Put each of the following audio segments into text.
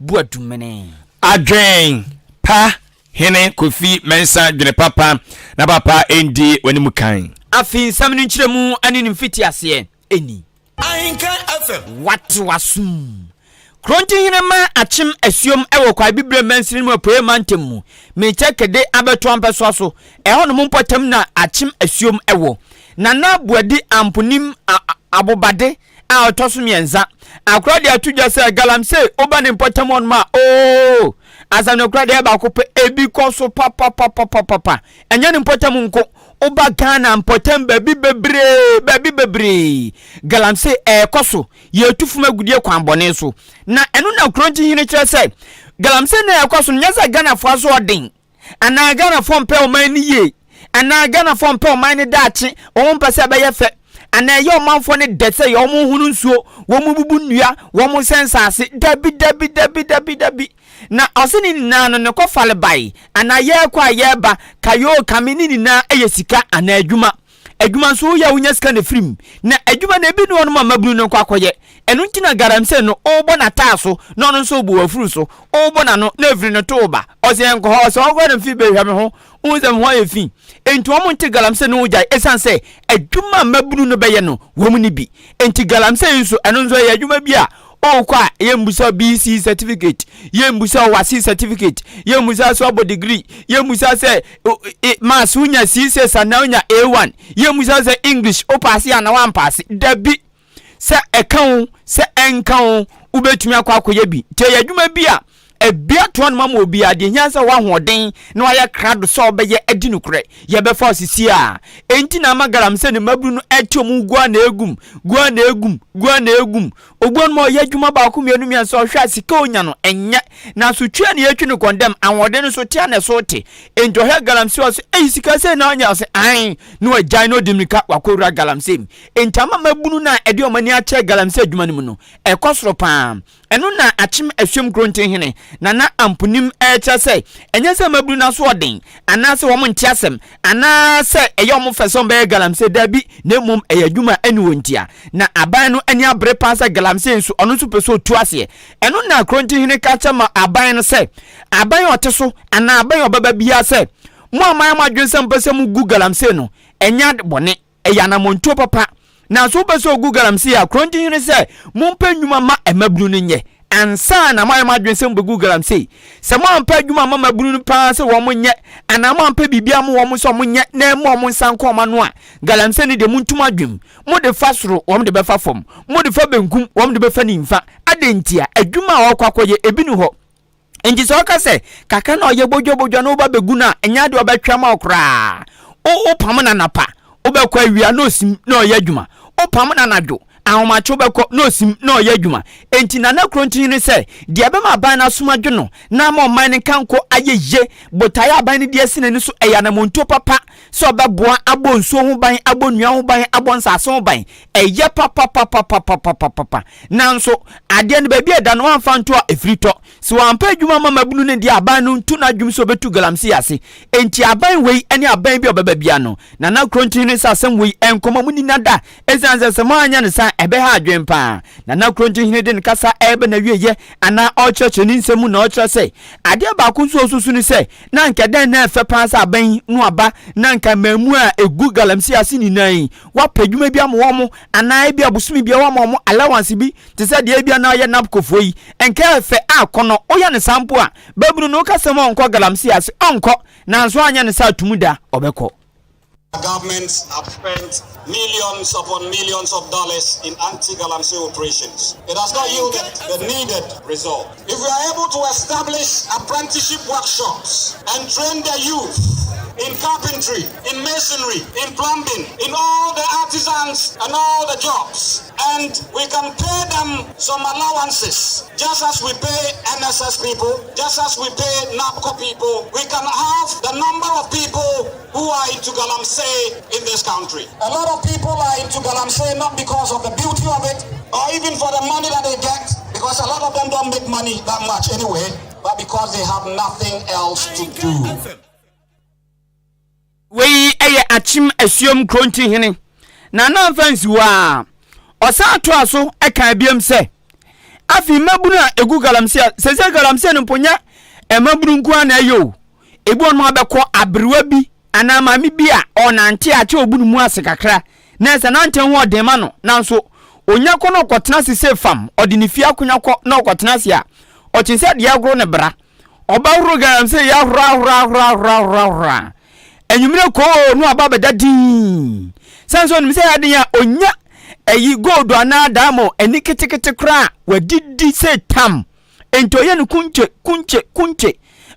Boadumene. Adwen pa Hene Kofi Mensah dwene papa na papa ndi w'anim kan. Afei nsɛm no nkyerɛmu ne ne mfitiaseɛ ni. Ahenka FM. Wate w'asom. Kronti hene ma akyem asuom wɔ Kwae Bibire mansini mu Apueɛ mantam mu. Mekyɛ kede abɛto ampɛsoa so. Ɛhɔ nom mpɔtam na akyem asuom wɔ. Nana Boadi Amponim Abobade a ɔtɔ so mmiɛnsa. Akora de ato dwa sɛ galamsey woba ne mpɔtam hɔ nom a oo asɛm no kora deɛ baako pɛ ebi kɔ so papapapapapa. Ɛnyɛ ne mpɔtam nko woba Ghana mpɔtam baabi bebree baabi bebree galamsey ɛɛkɔ so yɛtu fam agudie kwan bɔne so na ɛno na Kuronkyi hene kyerɛ sɛ galamsey na ɛkɔ so no nyɛ sɛ Ghanafoɔ aso ɔden anaa Ghanafoɔ mpɛ ɔman no yie anaa Ghanafoɔ mpɛ ɔman no daakye wɔn mpɛ sɛ ɛbɛyɛ fɛ anaa ɛyɛ ɔmanfoɔ no dɛ sɛ yɛ wɔn hunu nsuo wɔn bubu nnua wɔn sɛ nsaase dabi dabi dabi dabi dabi na ɔse ne nyinaa no ne kɔfale bae anaa yɛrekɔ a yɛreba kayoo kame ne nyinaa ɛyɛ sika anaa adwuma Adwuma nso woyɛ a wonya sika na ɛfiri mu. Na adwuma no ebi ne hɔnom a mmabunu no nkɔ akɔyɛ. Ɛno nti na galamsey no wobɔ n'ataaso na ɔno nso ɔbu w'afuru so. Wobɔ n'ano na ɛfiri no to wo ba. Ɔse yɛnkɔ hɔ, ɔse ɔnkɔ na mfi bɛhwɛ me ho. Wohu sɛ me ho ayɛ fi. Enti wɔn nte galamsey no ho gyae ɛsiane sɛ adwuma a mmabunu no bɛyɛ no wɔn nni bi. Enti galamsey nso ɛno nso ɛyɛ adwuma bi a wokɔ a yɛmmusa wo BC certificate, yɛmmusa wo WASSCE certificate, yɛmmusa sɛ wabɔ degree, yɛmmusa sɛ maths wonya C6 anaa wonya A1, yɛmmusa sɛ English wopaase anaa wampaase. Dabi, sɛ ɛka wo sɛ ɛnka wo wobɛtumi akɔ akɔyɛ bi. Nti ɛyɛ adwuma bi a Ebia toa no ma ma obiara, deɛ ehia sɛ w'ahoɔden na wayɛ krado sɛ ɔbɛyɛ adi nokorɛ. Yɛbɛfa wo sisi a. Enti na ama galamsey ne mmabunu no ɛte wɔn gua na egum, gua na egum, gua na egum. Obi wɔ nom a ɔyɛ adwuma baako mmienu mmiɛnsa ɔhwɛ a sika onya no ɛnyɛ. Nanso twi a na yɛtwi no kɔndɛm, ahoɔden no nso te a na ɛso te. Enti ɔhwɛ galamsey ɔse ei sika sei na ɔnya ɔse ae na wagyae na ɔdi mmirika wakɔwura galamsey mu. Enti ama mmabunu no a ɛde wɔn ani akyerɛ galamsey adwuma no mu no ɛkɔ soro paa. Ɛno na Akyem Asuom Kuronten Hene, Nana Amponim rekyerɛ sɛ ɛnyɛ sɛ mmabunu no asoɔden anaasɛ wɔn nte asɛm anaasɛ ɛyɛ wɔn fɛ sɛ wɔbɛyɛ galamsey, dabi, na mmom ɛyɛ adwuma a ɛne wɔn ntia. Na aban no ani abere paa sɛ galamsey nso ɔno nso pɛ sɛ ɔtu aseɛ. Ɛno na Kuronten Hene ka kyerɛ ma aban no sɛ aban a ɔte so anaa aban a ɔbɛba biara sɛ mo a moayɛ mo adwene sɛ mopɛ sɛ mogu galamsey no, ɛnyɛ ade bɔne. Ɛyɛ anammɔntuo papa. Nanso wopɛ sɛ ogu galamsey a, Kronti hene sɛ mompɛ nnwuma mma mmabunu no nyɛ ansa na moayɛ mo adwene sɛ mobɛgu galamsey. Sɛ moampɛ adwuma amma mmabunu no paa sɛ wɔn nyɛ anaa moampɛ biribi amma wɔn sɛ wɔn nyɛ na ɛmma wɔn nsa nka wɔn ano a, galamsey no deɛ montu mo adwene mu. Mode fa soro, wɔn de bɛfa fam. Mode fa benkum, wɔn de bɛfa nimfa. Adɛn ntia? Adwuma a wɔrekɔ akɔyɛ, ebi nni hɔ. Enti sɛ ɔka sɛ kakra na ɔyɛ bodwabodwa na woba bɛgu no a, ɛnyɛ adeɛ ɔbɛtwɛn ma wo koraa. Wopam no anapa, wobɛkɔ awia na ɔsim na ɔyɛ adwuma. Wopam no anadwo, ahomakye wobɛkɔ na ɔsim na ɔyɛ adwuma. Enti Nana Kurontini ne sɛ, deɛ ɛbɛma aban no asom adwo no na ama ɔman no nkanko ayɛ yie, botaeɛ a aban no de asi n'ani so, ɛyɛ anammɔntuo papa sɛ ɔbɛboa abɔ nsuo ho ban, abɔ nnua ho ban, abɔ nsase ho ban. Ɛyɛ papapapapapapapa. Nanso, adeɛ no baabi a ɛda no wɔamfa nto a ɛfiri tɔ. Sɛ wɔampɛ adwuma amma mmabunu no deɛ aban no ntu n'adwene sɛ ɔbɛtu galamsey ase. Enti aban wei ne aban bi a ɔbɛba biara no, Nana Krontini ne sɛ asɛm wei ɛnkɔma mo nni da. Ɛsiane sɛ sɛ moanyɛ no saa a ɛbɛha adwene paa. Nana Krontini de ne kasa ɛreba n'awieeɛ anaa ɔrekyerɛkyerɛ ne nsɛm mu na ɔkyerɛ sɛ adeɛ baako nso a ɔsusu ne sɛ na anka dɛn na ɛfɛ paa sɛ aban yi no aba na anka mmamu a ɛgu galamsey ase nyinaa yi wɔapɛ adwuma bi ama wɔn anaa ebia bosome biara wɔama wɔn allowance bi te sɛ deɛ ebia na ɔyɛ NABCOfoɔ yi nka ɛfɛ a kɔnɔ woyɛ no saa mpo a babunu no woka sɛm a ɔnkɔ galamsey ase ɔnkɔ nanso anyɛ no saa tumu da ɔbɛkɔ. Governments have spent millions upon millions of dollars in anti-galamsey operations. It has not yielded the needed result. If we are able to establish apprenticeship workshops and train the youth in carpentry, in masonry, in plumbing, in all the artisans and all the jobs, and we can pay them some allowances, just as we pay NSS people, just as we pay NAPCO people, we can have the number of people who are into galamsey in this country. A lot of people are into galamsey not because of the beauty of it or even for the money that they get, because a lot of them don't make money that much anyway, but because they have nothing else to do. Wei yɛ Akyem Asuom Kronti hene Nana Mfa Nsiwaa. Ɔsan toaa so kaa biom sɛ, Afei mmabunu a ɛgu galamsey a, sɛsɛ galamsey no mpo nyɛ mmabunu nko ara na ɛyɛ o. Ebi wɔnom abɛkɔ aberewa bi anaa maame bi a ɔnante a kyɛ obu ne mu ase kakra na ɛsɛ nante ho ɔden ma no nanso onya kɔ na ɔkɔtena ase sɛ fam ɔde ne fie akonya kɔ na ɔkɔtena ase a ɔkye sɛ deɛ agoro ne bra ɔbɛhoro galamsey yɛ ahoro ahoro ahoro ahoro ahoro ahoro a anwummerɛ koo no aba bɛda dinn sɛn sɛ ɔnim sɛ ɛyɛ aden a ɔnya ɛyi gold anaa diamond ani ketekete koraa wadidi sɛ tam Enti ɔyɛ no kunkye, kunkye, kunkye.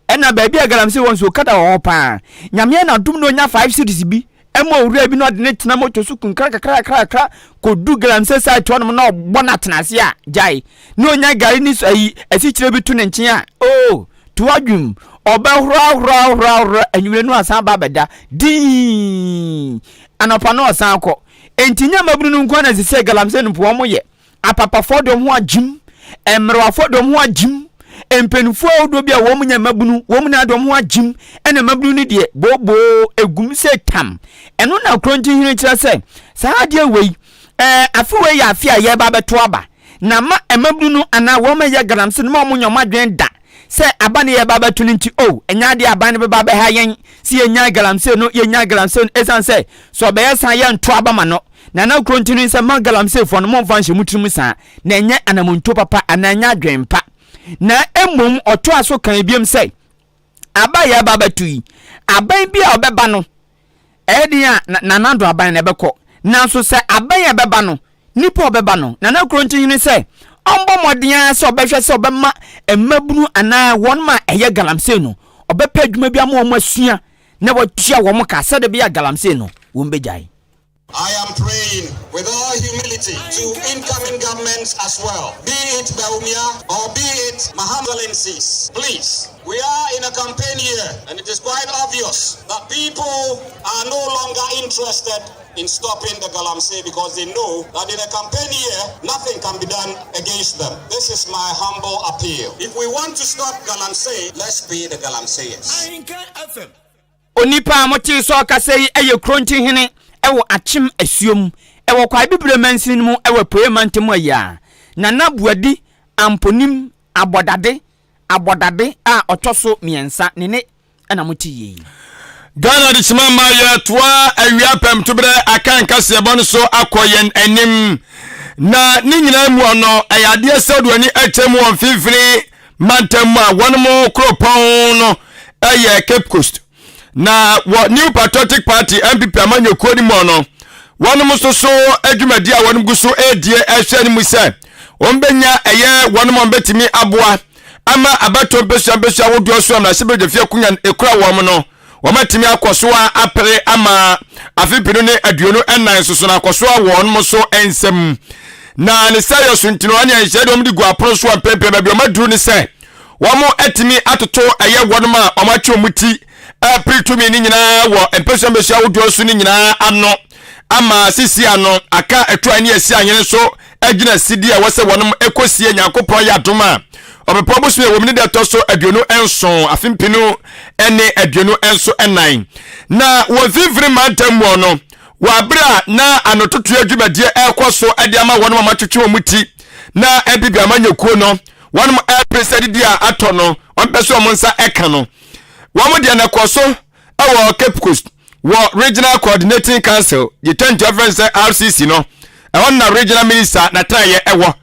Ɛna baabi a galamsey wɔ nso okada wɔ hɔ paa. Nyame ayɛ no adom na onya 5 cedis bi ɛma owura bi na ɔde ne tena moto so kunkra kakra kakra kakra kɔdu galamsey site hɔnom na ɔbɔ no atenase a gyae na onya gari ne ayi asikyire bi to ne nkyɛn a oo to adwum ɔbɛhorahorahorahora anwummerɛ no asan ba abɛda dinn anɔpa na ɔsan kɔ. Enti nyɛ mmabunu no nko ara na ɛsɛ sɛ galamsey no mpo wɔn yɛ. Apapafoɔ de wɔn ho agyim, mmerewafoɔ de wɔn ho agyim, mpanimfoɔ ahodoɔ bi a wɔn nyɛ mmabunu, wɔn nyinaa de wɔn ho agyim, ɛna mmabunu no deɛ booboo egum sɛ tam. Ɛno na Kurontihene kyerɛ sɛ saa adeɛ wei, ɛɛ afe wei yɛ afe a yɛreba abɛto aba, na ma mmabunu no anaa wɔn a ɛyɛ galamsey no ma wɔn nyɛ wɔn adwene da sɛ aba no yɛreba abɛto no nti, oh, ɛnyɛ adeɛ aban no bɛba abɛha yɛn sɛ yɛnyae galamsey no, yɛnyae galamsey no, ɛsiane sɛ sɛ ɔbɛyɛ saa yɛnto aba ma no. Nana Kronti no sɛ ma galamseyfoɔ no momfa nhyɛ mo tirim saa, na ɛnyɛ anamontuo papa anaa ɛnyɛ adwene pa. Na mmom ɔtoa so kan biom sɛ, aba a yɛreba abɛto yi, aban bi a ɔbɛba no, ɛyɛ den a Nana Addo aban na ɛbɛkɔ. Nanso sɛ aban a ɛbɛba no, nipa a ɔbɛba no, Nana Kronti hene sɛ ɔmbɔ mmɔden ara sɛ ɔbɛhwɛ sɛ ɔbɛma mmabunu anaa wɔn ma ɛyɛ galamsey no, ɔbɛpɛ adwuma bi ama wɔn asua na watua wɔn ka sɛdeɛ ɛbɛyɛ a galamsey no wɔn bɛgyae. I am praying with all humility to incoming governments as well, be it Bawumia or be it Mahama. Please, we are in a campaign year and it is quite obvious that people are no longer interested in stopping the Galamsey because they know that in a campaign year, nothing can be done against them. This is my humble appeal. If we want to stop Galamsey, let's be the Galamseyers. Onipa a motee sɛ ɔkasa yi yɛ Kurontihene wɔ Akyem Asuom wɔ Kwae Bibire mansini no mu wɔ Apueɛ Mantam ayi a Nana Buadi Amponim Abɔdade Abɔdade a ɔtɔ so mmiɛnsa ne ne na mote yie yi. Ghana Adekyema ma yɛtoa awia pɛmtoberɛ akan kaseɛbɔ no so akɔ yɛn anim. Na ne nyinaa mu no, ɛyɛ adeɛ sɛ wode w'ani akyɛ mu wɔ mfimfini mantam mu a wɔn mo kuropɔn no yɛ Cape Coast. Na wɔ New Patriotic Party NPP amanyɔkuo no mu no, wɔn nso so adwumadi a wɔn gu so redie ɛhwɛ no mu sɛ wɔn bɛnya ɛyɛ wɔn a wɔbɛtumi aboa ama abatoɔ mpesua mpesua ahodoɔ so a mmarahyɛbadwafie akonnwa ekura wɔn no wɔatumi akɔ so a apere ama afe mpenu ne 24 nso so no akɔ so a wɔn so nsam na ne sɛ yɛ so nti no ɛne nhyehyɛe de wɔn de gu apono so a mpɛmpɛn baabi wɔn aduru ne sɛ wɔn atumi atoto ɛyɛ wɔn a wɔn atwe wɔn ti ɛpere tumi ne nyinaa wɔ mpesua mpesua ahodoɔ so ne nyinaa ano ama sisi ano aka ɛto a ɛne asi ahene so agyina sidi a ɛwɔ sɛ wɔnom ɛkɔsie Nyankopɔn yɛ adom a ɔbɛpɔ bosome ɛwɔ mu ne da ɛtɔ so 27 afe 2024. Na wɔ mfimfini mantam mu no, wɔ abere a na anototoɛ dwumadie ɛrekɔ so de ama wɔnom a matwetwe wɔn ti na NPP amanyɔkuo no wɔnom ɛrepere sɛ didi a atɔ no wɔn pɛ sɛ wɔn nsa ɛka no wɔn deɛ na ɛkɔ so ɛwɔ Cape Coast wɔ Regional Coordinating Council gye tɛnti afrɛ sɛ RCC no ɛhɔ na Regional Minister n'atenaeɛ ɛwɔ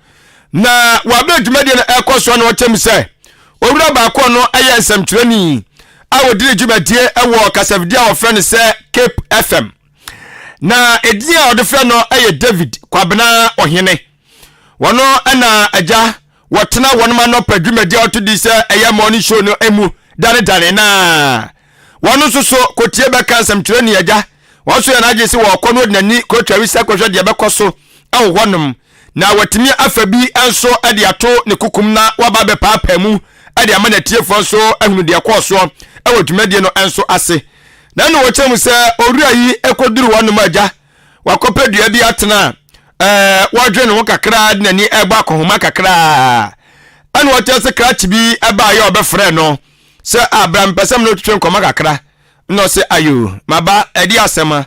na wɔabere dwumadie no ɛkɔ soɔ na wɔkyɛm sɛ owura baako no ɛyɛ nsɛmtwerɛni a wɔdi ne dwumadie ɛwɔ kasafidie a wɔfrɛ no sɛ Cape FM na edin a wɔde frɛ no ɛyɛ David Kwabena Ɔhene wɔno ɛna agya wɔtena wɔn anɔpa dwumadi a wɔto di sɛ ɛyɛ morning show no mu danedane na wɔn nso so kotie bɛka nsɛmtwerɛ ni agya wɔn nso yɛ n'adwene sɛ wɔkɔ no n'ani kɔtwa wisa kɔhwɛ deɛ ɛbɛkɔ so wɔ hɔnom na watumi afa bi nso de ato ne kukum na waba abɛpaapaa mu de ama n'atiefoɔ nso ahunu deɛ ɛkɔɔ soɔ wɔ dwumadie no nso ase na ɛna wɔkyerɛ mu sɛ owura yi kɔduru hɔnom agya wakɔpɛ dua bi atena a ɛɛ wɔdwe ne ho kakra de n'ani ɛbɔ akɔnhoma kakra ɛna wɔkyerɛ sɛ krakye bi ɛbaayɛ ɔbɛfrɛ no sɛ abra mpɛ sɛ mene twetwe nkɔmɔ kakra na ɔsɛ ayo maba ɛde asɛm a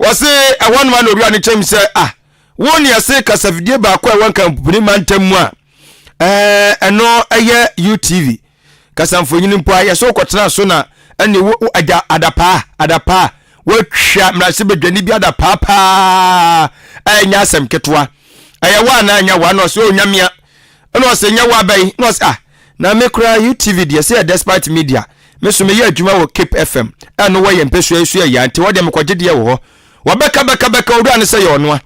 wɔse ɛhɔ noma na owura no kyɛm sɛ ah wo ne ɛse kasafidie baako a ɛwɔ nkampuni mantam mu a. Ɛɛ ɛno ɛyɛ UTV kasamfonin mpo a yɛsɛ wokɔtena so na ɛne wo agya adapaa adapaa woatwa mmarahyɛbadwani bi adapaa paa ɛnyɛ asɛm ketewa ɛyɛ wo anaa ɛnyɛ wo ana ɔsɛ onyamea ɛna ɔsɛ nyɛ wo abɛyi na ɔsɛ ah na me koraa UTV deɛ sɛ yɛ despite media me so meyɛ adwuma wɔ Cape FM ɛno wɔ yɛ mpɛsua yi so yɛ yɛ nti hɔ deɛ mekɔgye deɛ wɔ hɔ wɔbɛka bɛka bɛka owura no sɛ yɛ ɔnoa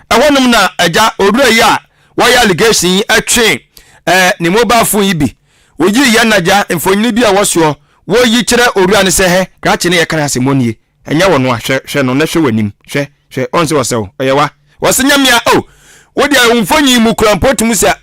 ɛhɔnom na agya owura yi a wɔyɛ allegation yi ɛtwe ɛɛ ne mobile phone yi bi woyii yɛn nagya mfonini bi a ɛwɔ soɔ wɔyi kyerɛ owura no sɛ hɛ krakye ne yɛka no asɛm nie ɛnyɛ wɔ no a hwɛ hwɛ no na hwɛ w'anim hwɛ hwɛ ɔn sɛ wɔsɛ wo ɔyɛ wa wɔsɛ nyamea o oh, wo deɛ wo mfonyin mu kura mpo tumi sɛ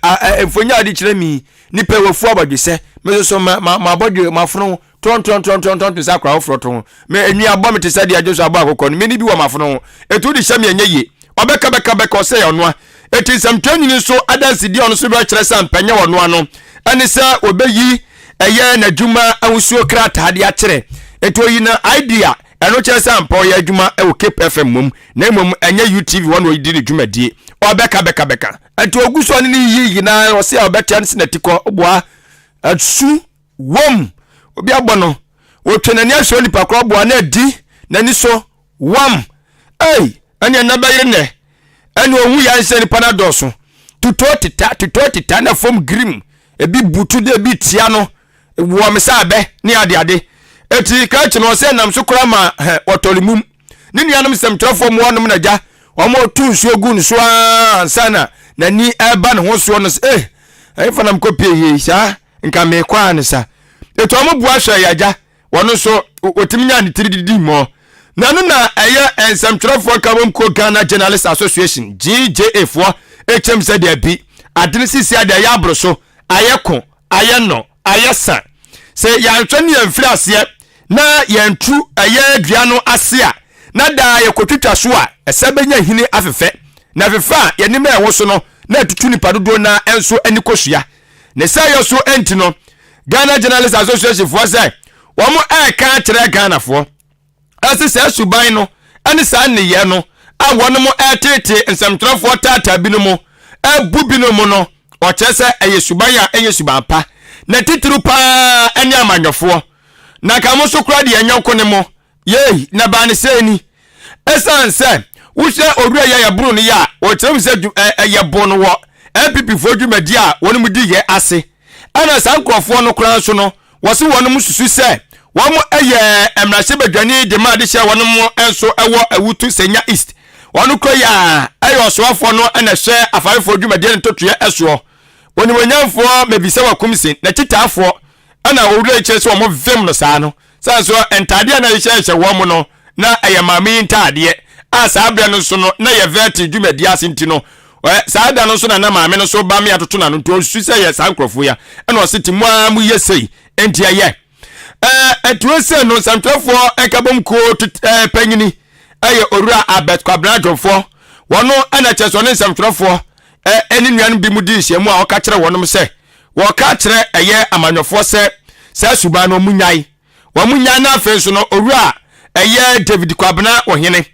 mfonyin a wɔde kyerɛ mi nipa wafu abɔdwesɛ me nso so ma ma ma abɔdwe mafono tɔntɔntɔntɔntɔn te sɛ akora foforɔ to ho me enwi abɔ me te sɛ deɛ adwo so abɔ akokɔ no me ni bi wɔ mafono ho etu de hyɛ me ɛnyɛ yie ɔbɛka bɛka bɛka ɔsɛ yɛ ɔnoa eti nsɛmtwerɛnyini nso adansedie ɔno nso bɛkyerɛ sɛ mpɛnyɛ ɔnoa no ɛne sɛ wɔbɛyi ɛyɛ n'adwuma ahosuo krataa de akyerɛ eti oyi na ID a ɛno kyerɛ sɛ ampa ɔyɛ adwuma ɛwɔ Cape FM mom na mmom ɛnyɛ UTV hɔ na ɔdi ne dwumadie ɔbɛka bɛka bɛka ɛnti ogu so ɔne ne yiyi nyinaa ɔsɛ a ɔbɛtea no sɛ n'atikɔ ɔboa asu Wom! Obi abɔ no. Otwa n'ani ahwɛ onipa korɔ boa na adi n'ani so. Wam! Ei! Ɛne ɛnna bɛyere nnɛ. Ɛne ohu yan sɛ nipa no adɔɔso. Tutoo teta, tutoo teta na fam girim. Ebi butu de ebi tia no. Wɔ me sɛ abɛ ne adeade. Eti krakye no ɔsɛ nam so koraa ma hɛ wɔtɔre mum. Ne nuanom nsɛmtwerɛfoɔ mmoa nom na gya wɔn to nsuo gu no so ara ansa na n'ani ɛreba ne ho soɔ no sɛ eh ɛhefa na mekɔpie yei saa nka meekɔ a ne sa ɛti ɔmo boa hwɛ yɛ agya wɔn nso wɔtumi nya ne tiri didi mmɔ na ɛno na ɛyɛ nsɛmtwerɛfoɔ nkabom kuo Ghana Journalist Association GJA foɔ ɛkyɛm sɛ deɛ bi ade no sisi adeɛ ayɛ aboro so ayɛ ko ayɛ nɔ ayɛ sa sɛ yɛanhwɛ ne yɛmfiri aseɛ na yɛntu ɛyɛ dua no ase a na daa yɛkɔtwitwa so a ɛsɛ bɛnya hini afefɛ na afefɛ a yɛnim a ɛwɔ so no na ɛtutu nipa dodoɔ na ɛnso ani kɔsua Ne sɛeɛ so nti no, Ghana Journalist Association foɔ sɛ wɔn ɛreka akyerɛ Ghanafoɔ ɛse saa suban no ɛne saa nneyɛɛ no a wɔn ɛreteetee nsɛmtwerɛfoɔ taataa binom ɛbu binom no ɔkyerɛ sɛ ɛyɛ suban a ɛnyɛ suban pa na titiriw paa ɛne amanyɔfoɔ na nka mo nso koraa deɛ nyɔnko ne mo Yei, na ɛbaa no sɛɛ ni, ɛsiane sɛ wohwɛ owura yi a yɛboro no yi a, wɔkyerɛ mu sɛ yɛbo no wɔ NPP foɔ dwumadi a wɔn mu di yɛ ase. Ɛna saa nkurɔfoɔ no koraa nso no, wɔse wɔn mu susu sɛ wɔn yɛ mmarahyɛbadwani de ma adehyɛ wɔn mu nso wɔ Awutu Senya East. Wɔn kura yi a ɛyɛ ɔsoafoɔ no na ɛhwɛ afarefoɔ dwumadie ne ntotoeɛ soɔ. Onimuonyamfoɔ Mebisa Wakumsin, n'akyitaafoɔ ɛna owura yi kyerɛ sɛ wɔn vem no saa no sɛ nso ntaadeɛ a na yɛhyɛhyɛ wɔn no na ɛyɛ maame yi ntaadeɛ a saa berɛ no nso no na yɛ vɛte dwumadi ase nti no saa da no nso na na maame no nso ba me atoto n'ano nti ɔnsusu sɛ yɛ saa nkurɔfoɔ ya ɛna ɔse te mu ara mu yɛ sei nti ɛyɛ ɛtuo sɛ no nsɛmtwerɛfoɔ nkabom kuo panyini ɛyɛ owura Albert Kwabena Dwomfoɔ wɔn ɛna kyerɛ sɛ ɔne nsɛmtwerɛfoɔ ɛne nuanom bi mu di nhyiamu a ɔka kyerɛ wɔnom sɛ Wɔka kyerɛ ɛyɛ amanyɔfoɔ sɛ saa suban no wɔn nyae. Wɔn nyae na afei nso no owura a ɛyɛ David Kwabena Ohene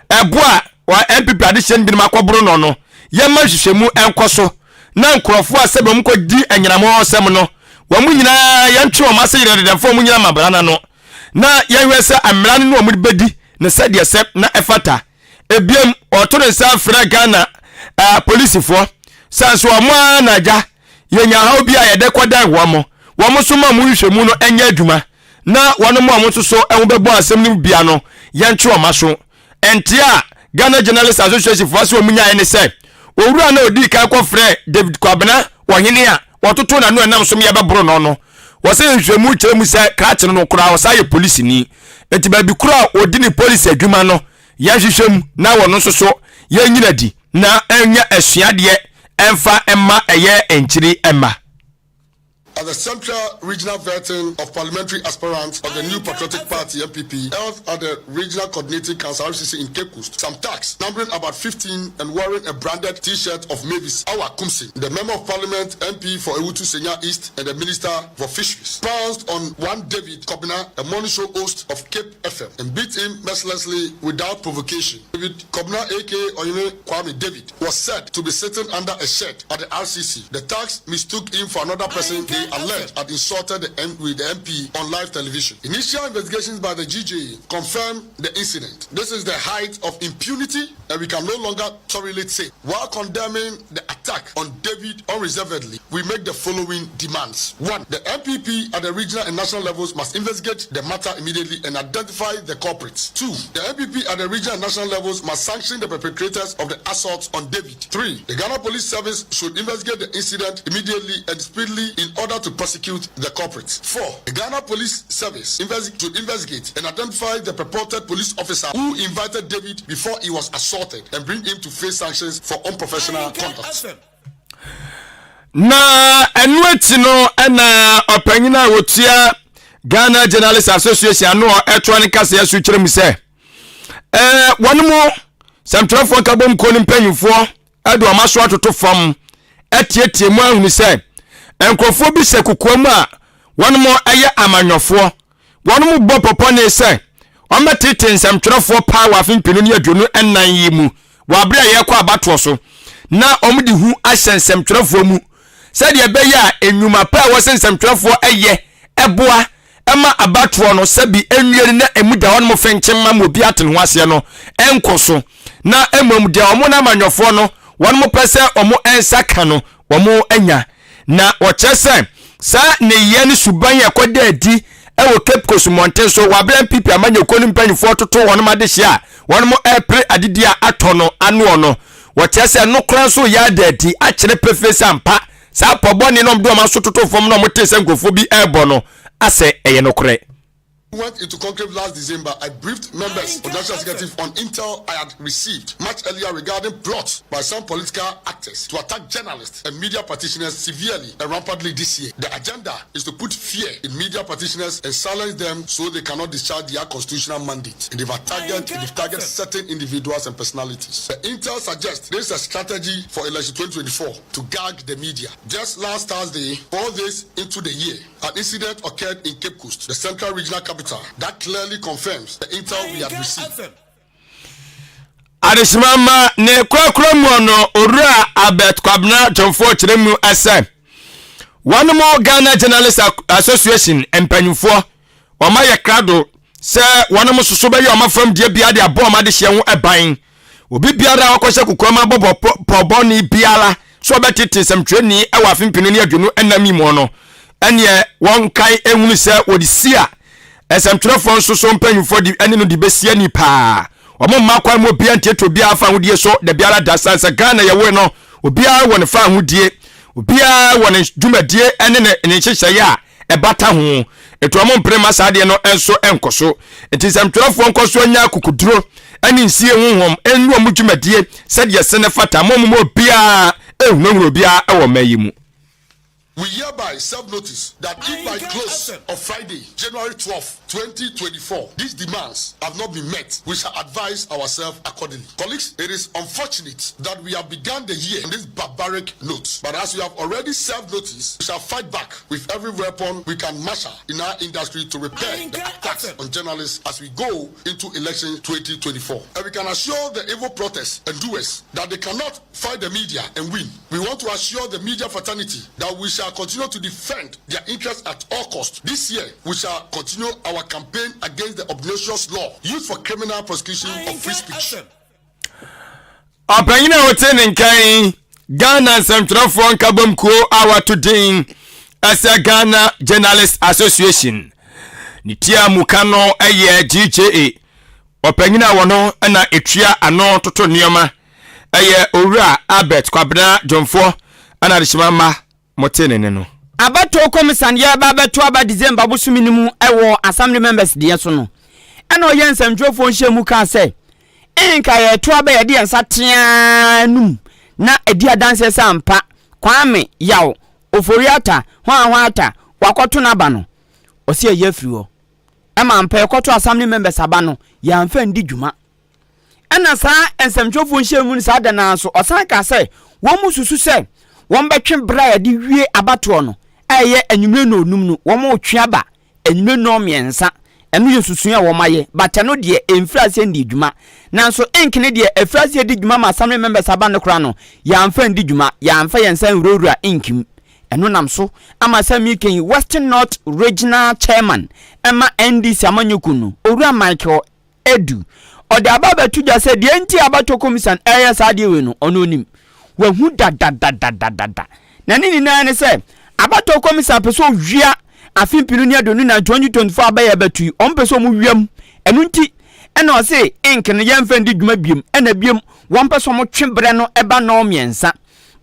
ɛbo a wɔ NPP adehyeɛ no binom akɔboro no no yɛmma nhwehwɛmu nkɔ so na nkurɔfoɔ a sɛbi wɔn kɔ di anyinam ɔsɛm no wɔn nyinaa yɛntwe wɔn ase yerɛdedɛ mfa wɔn nyina ma mmara no ano na yɛnhwɛ sɛ mmara no ne wɔn bɛdi no sɛdeɛ sɛ na ɛfata. Ebiem, ɔto ne nsa frɛ Ghana apolisifoɔ sɛ nso wɔn ara na agya yɛnya haw bi a yɛde kɔdan wɔn, wɔn nso ma wɔn nhwehwɛmu no nyɛ adwuma na wɔn a wɔn nso so ho bɛbɔ asɛm no mu bia no yɛntwe wɔn aso. Nteɛ a Ghana Journalist Association foɔ sɛ wɔn nyaeɛ ne sɛ owura no a ɔdii kan kɔfrɛɛ David Kwabena Ɔhene a wɔtotoo n'ano ɛnam so yɛbɛboro no no, wɔsɛ nhwehwɛmu kyerɛ mu sɛ krakye no no koraa ɔsan yɛ polisini nti baabi koro a ɔdi ne polisi adwuma no yɛnhwehwɛ mu na wɔn nso so yɛnyina di na ɛnyɛ asuadeɛ ɛmfa mma ɛyɛ nkyiri mma. At the Central Regional Vetting of Parliamentary Aspirants of the New Patriotic Party, NPP, held at the Regional Coordinating Council, RCC, in Cape Coast, some thugs, numbering about 15 and wearing a branded T-shirt of Mavis Awa Kumsi, the Member of Parliament, MP for Ewutu Senya East and the Minister for Fisheries, pounced on one David Kobina, a morning show host of Cape FM, and beat him mercilessly without provocation. David Kobina, aka Oyene Kwame David, was said to be sitting under a shed at the RCC. The thugs mistook him for another person they alleged had insulted the M- with the MP on live television. Initial investigations by the GJA confirmed the incident. This is the height of impunity and we can no longer tolerate it. While condemning the attack on David unreservedly, we make the following demands. 1. The NPP at the regional and national levels must investigate the matter immediately and identify the culprits. 2. The NPP at the regional and national levels must sanction the perpetrators of the assault on David. 3. The Ghana Police Service should investigate the incident immediately and speedily in order to prosecute the culprits. 4. The Ghana Police Service investi- should investigate and identify the purported police officer who invited David before he was assaulted and bring him to face sanctions for unprofessional conduct. Na ɛno akyi no ɛna ɔpanyin a wɔtua Ghana Journalist Association ano a ɛtoa ne kaseɛ so kyerɛ mu sɛ ɛɛ wɔn mu sɛmtwerɛfoɔ nkabom kuo no mpanyinfoɔ ɛde wɔn aso atoto fam ɛtietie mu ahunu sɛ nkurɔfoɔ bi hyɛ kokoa mu a wɔn mo ɛyɛ amanyɔfoɔ. Wɔn mo bɔ pɔpɔ ne sɛ wɔn bɛtete nsɛmtwerɛfoɔ paa wɔ afe 2024 yi mu wɔ abere a yɛrekɔ abatoɔ so, na wɔn de hu ahyɛ nsɛmtwerɛfoɔ mu sɛdeɛ ɛbɛyɛ a nnwuma pa a wɔsɛ nsɛmtwerɛfoɔ ɛyɛ ɛboa ɛma abatoɔ no sɛbi enwie no na emu da hɔ nom fɛnkyɛn ma ma obi ate ne ho aseɛ no ɛnkɔ so, na mmom deɛ wɔn n'amanyɔfoɔ no wɔn mo pɛ sɛ wɔn nsa ka no wɔn anya. Na wɔkyerɛ sɛ saa nneyɛɛ ne suban yɛ kɔda adi ɛwɔ Cape Coast mmɔnten so wɔ abere NPP amanyɔkuo no mpanyinfoɔ toto wɔn adehyeɛ a wɔn mo ɛrepere adidi a atɔ no anoɔ no. Wɔkyerɛ sɛ nokora nso yɛ ada adi akyerɛ pefee sɛ ampa saa pɔbɔne na ɔmde wɔn aso toto fam na ɔmo te sɛ nkurɔfoɔ bi ɛrebɔ no asɛ ɛyɛ nokorɛ. Went into conclave last December, I briefed members of the National Executive on intel I had received much earlier regarding plots by some political actors to attack journalists and media practitioners severely and rampantly this year. The agenda is to put fear in media practitioners and silence them so they cannot discharge their constitutional mandate. And they've targeted certain individuals and personalities. The intel suggests this is a strategy for election 2024 to gag the media. Just last Thursday, 4 days into the year, an incident occurred in Cape Coast, the central regional capital, that clearly confirms the intel we had received. Adehyema ma ne korakora mu no, Owura Albert Kwabena Dwomfoɔ kyerɛ mu ɛsɛ wɔn mo Ghana Journalist Association mpanyinfoɔ wɔn ayɛ krado sɛ wɔn mo soso bɛyɛ wɔn afam deɛ bia de abɔ wɔn adehyeɛ ho ɛban. Obi biara a wakɔhyɛ kokoam abɔbɔ pɔbɔne biara so ɔbɛtete nsɛmtwerɛni ɛwɔ afe 2024 yi mu no, ɛneɛ wɔn kae ehunu sɛ wɔde si a nsɛmtwerɛfoɔ nso so mpanyinfoɔ de ɛne no de bɛsi ani paa. Wɔn mma kwan mu obiara ntiatia obiara fa ahodie so da biara da san sɛ Ghana yɛwɔ no, obiara wɔ ne fa ahodie, obiara wɔ ne dwumadie ɛne ne nhyehyɛeɛ a ɛbata ho. Etu wɔn mpere ma saa adeɛ no nso nkɔ so. Nti nsɛmtwerɛfoɔ nkɔ so anya akokuduro ɛne nsie honhom ɛnnu wɔn dwumadie sɛdeɛ se ne fata mo mu obiara ehunahuna obiara ɛwɔ mmaa yi mu. We hereby serve notice that if by close of Friday, January 12, 2024, these demands have not been met, we shall advise ourselves accordingly. Colleagues, it is unfortunate that we have begun the year on this barbaric note. But as we have already served notice, we shall fight back with every weapon we can marshal in our industry to repair the attacks on journalists as we go into election 2024. And we can assure the evil plotters and doers that they cannot fight the media and win. We want to assure the media fraternity that we shall continue to defend their interests at all costs. This year, we shall continue our campaign against the obnoxious law used for criminal prosecution of free speech. Ɔpanyin a wɔte ne nkan, Ghana nsɛmtwerɛfoɔ nkabom kuo a wato din ɛsɛ Ghana Journalist Association, ne tia muka no ɛyɛ GJA. Ɔpanyin a wɔno na etua ano toto nneɛma ɛyɛ Owura Albert Kwabena Dwomfoɔ, ɛna adehyema mma mote ne ne no. Abatoɔ kɔmisan yɛba abɛto aba December bosome no mu ɛwɔ assembly members deɛ so no, ɛna ɔyɛ nsɛmtwerɛfoɔ nhyɛ mu kaa sɛ nka yɛto aba yɛde yɛn nsa teaa num na ɛdi adanseɛ sɛ ampa Kwame Yaw. Ofori-Atta, hwan-hwan-Atta, wakɔto n'aba no, ɔse ayi afiri hɔ. Ɛma ampa yɛkɔto Assembly members aba no, yɛamfa andi dwuma. Ɛna saa nsɛmtwerɛfoɔ nhyiamu no saa da no ara nso, ɔsan kaa sɛ wɔn mu susu sɛ wɔbɛtwe berɛ a yɛde wie abatoɔ no a ɛyɛ anwummerɛ nnɔnnum no, wɔretwe aba anwummerɛ nnɔnmiɛnsa. Ɛno yɛ nsusuiɛ a wɔayɛ, but ɛno deɛ ɛmfiri aseɛ ndii dwuma. Nanso ink no deɛ ɛfiri aseɛ di dwuma ma Assembly members aba no koraa no, yɛamfa andi dwuma, yɛamfa yɛn nsa anwurawura ink mu. Ɛno nam so ama sɛ mereka yi, Western North Regional Chairman ma NDC amanyɔkuo no, Owura Michael Adu. Ɔde aba abɛto dwa sɛ deɛ nti a abatoɔ kɔmisan reyɛ saa adeɛ wei no, ɔno ɔnim. Wahu dadadadadada. Na ne nyinaa ne sɛ, abatoɔ kɔmisan pɛ sɛ ɔwia afe mpenu ne 24 2024 aba yi abɛto yi, wɔn pɛ sɛ wɔn wia mu. Ɛno nti ɛna ɔse ink no yɛmfa ndi dwuma biom, ɛna biom wɔn pɛ sɛ wɔn twe berɛ no ba nnɔn mmiɛnsa.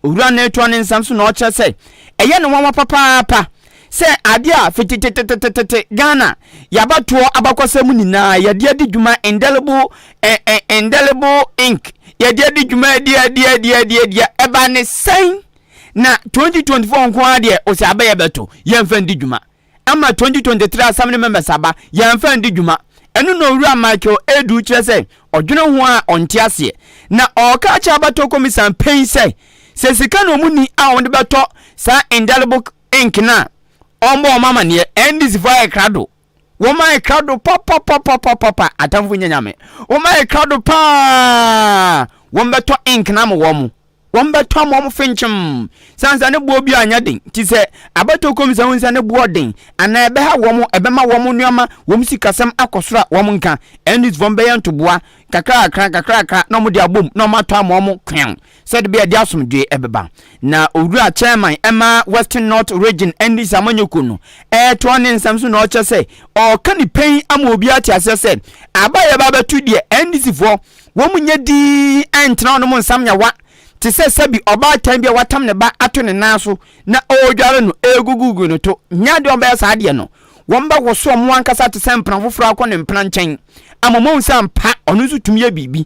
Owura no retoa ne nsɛm so na ɔkyerɛ sɛ ɛyɛ no nwanwa papaapa sɛ adeɛ a fitititititi Ghana yɛabatoɔ abakɔsɛm mu nyinaa yɛde adi dwuma indelible eh, eh, indelible ink yɛde adi dwuma adi adi adi adi adi ɛba ne sɛn na 2024 nko ara deɛ ɔsɛ abɛyɛ bɛto yɛmfa ndi dwuma ama 2023 Assembly members aba, yɛamfa andi dwuma. Ɛno na Owura Michael Adu kyerɛ sɛ ɔdwene ho a ɔnte aseɛ. Na ɔreka akyerɛ abatoɔ kɔmisan panyin sɛ, sɛ sika na wɔn nni a wɔde bɛtɔ saa indelible ink no a, ɔmmɔ wɔn amaneɛ. NDC foɔ ayɛ krado. Wɔn ayɛ krado papapapapapa. Atamfo nyɛ nyame. Wɔn ayɛ krado paa. Wɔn bɛtɔ ink no ama wɔn. Wɔbɛtɔ ama wɔn finkyim. Sane sɛ ne boɔ bi anyɛ den nti sɛ abatoɔ kɔmisa hu sɛ ne boɔ den anaa ɛbɛha wɔn, ɛbɛma wɔn nneɛma, wɔn sikasɛm akɔ soro a, wɔn nka. NDCfoɔ bɛyɛ ntoboa kakrakra kakrakra na wɔde abom na wɔatɔ ama wɔn kweaw sɛde bɛyɛ de asomdwoe ɛbɛba. Na owura chairman ɛma Western North Region NDC amanyɔkuo no ɛretoa ne nsɛm so na ɔkyerɛ sɛ ɔreka ne pɛn ama obiara ate aseɛ sɛ aba a yɛba abɛto deɛ NDCfoɔ Wɔn nyɛ dinn ntena hɔ nom nsam nyawa te sɛ sɛbi ɔbaatan bi a watam ne ba ato ne nan so na ɔredware no regugugu no to. Nyɛ adeɛ a wɔbɛyɛ saa adeɛ no. Wɔbɛwoso wɔn ankasa te sɛ mpena foforɔ akɔ ne mpena nkyɛn ama wɔahu sɛ ampa ɔno nso tumi yɛ biribi.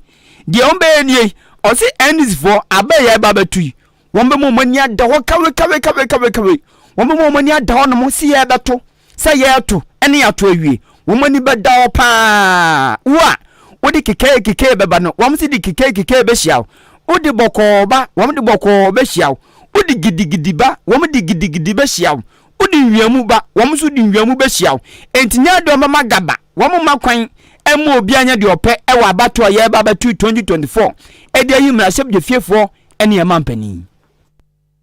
Deɛ wɔbɛyɛ nie, ɔse NDCfoɔ aba yi a ɛreba abɛto yi, wɔbɛma wɔn ani ada hɔ kawekawekawekawekawe. Wɔbɛma wɔn ani ada hɔ nom se yɛrebɛto. Sɛ yɛreto ne yɛato awie, wɔn ani bɛda hɔ paa. Wo a wode kekee kekee bɛba no, wɔn nso de kekee kekee bɛhyia wo. Wode bɔkɔɔ ba, wɔn de bɔkɔɔ bɛhyia wo. Wode gidigidi ba, wɔn de gidigidi bɛhyia wo. Wode nwiamu ba, wɔn nso de nwiamu bɛhyia wo. Enti nyɛ adeɛ wɔbɛma gaba, wɔn mma kwan mma obiara nyɛ deɛ ɔpɛ wɔ abatoɔ a yɛreba abɛto 2024 de ayi mmarahyɛbadwafiefoɔ ne yɛn mampanin.